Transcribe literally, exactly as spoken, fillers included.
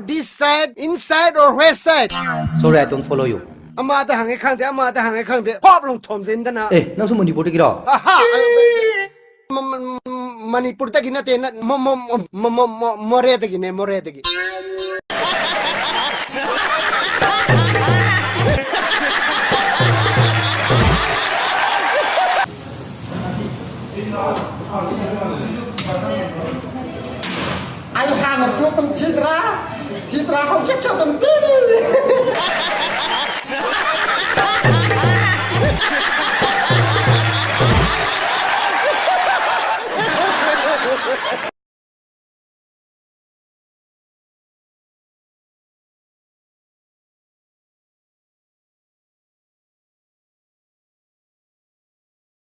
This side, inside or west side? Sorry, I don't follow you. ꯑꯃꯗ ꯍꯪꯉꯦ ꯈꯪꯗꯦ, ꯑꯃꯗ ꯍꯪꯉꯦ ꯈꯪꯗꯦ, ꯍꯣꯞ ꯂꯣꯡ ꯊꯣꯝꯖꯤꯟꯗꯅ. ꯑꯦ, ꯅꯪꯁꯨ ꯃꯅꯤꯄꯨꯔꯗꯒꯤꯔꯣ? ꯑꯍꯥ, ꯃ- ꯃ- ꯃ- ꯃꯅꯤꯄꯨꯔꯗꯒꯤ ꯅꯠꯇꯦ, ꯅ- ꯃ- ꯃ- ꯃ- ꯃ- ꯃ- ꯃ- ꯃꯣꯔꯦꯗꯒꯤꯅꯦ, ꯃꯣꯔꯦꯗꯒꯤ.